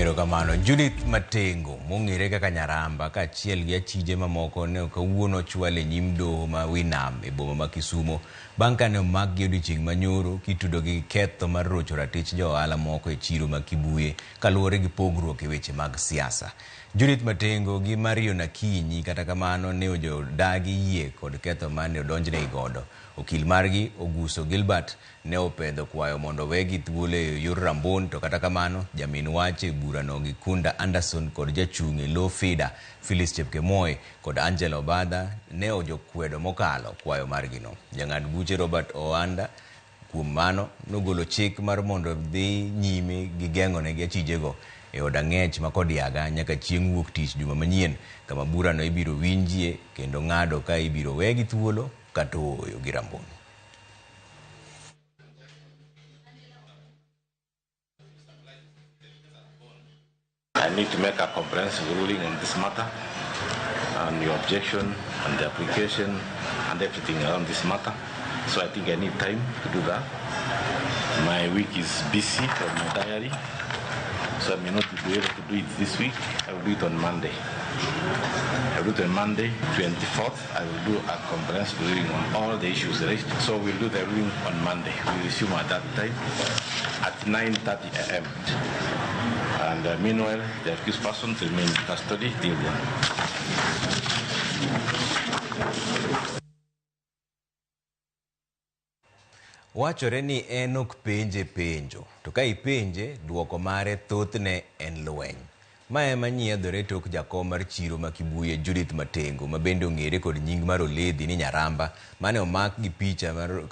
Erokamano. Judith Matengo, mong'ere kaka Nyaramba, kaachiel gi achije mamoko ne kawuono ochwal e nyim doho ma Winam e boma ma Kisumo bang' kane omakgi odiochieng' manyoro kitudogi gi ketho mar rocho ratich jo ohala moko e chiro ma Kibuye kaluwore gi pogruok e weche mag siasa. Judith Matengo gi Marion Akinyi kata kamano ne ojodagi yie kod ketho mane odonjnegi godo. Okil margi Oguso Gilbert ne opedho kwayo mondo owegi thuolo e yor rambun to kata kamano jamin wach e burano Gikunda Anderson kod jachung' e lo FIDA Phyllis Chepkemoi kod Angela Obadha ne ojokwedo mokalo kwayo margino. Jang'ad buche Robert Oanda kuom mano nogolo chik mar mondo dhi nyime gi geng'onegi achijego e od ang'ech ma Kodiaga nyaka chieng' wuok tich juma manyien kama burano ibiro winjie kendo ng'ado ka ibiro wegi thuolo kata ooyo gi rambun. I need to make a comprehensive ruling on this matter and your objection and the application and everything around this matter. So I think I need time to do that. My week is busy from my diary, so I may not be able to do it this week. I will do it on Monday. I will do it on Monday, 24th. I will do a comprehensive ruling on all the issues raised. So we'll do the ruling on Monday. We resume at that time at 9:30 a.m. And meanwhile, the accused persons remain in custody till then. Wachore ni en ok penje penjo, to ka ipenje, duoko mare thothne en lweny. Ma ema nyiedhore tok jakom mar chiro ma Kibuye Judith Matengo ma bende ong'ere kod nying mar Oledhi ni Nyaramba mane omak gi picha mar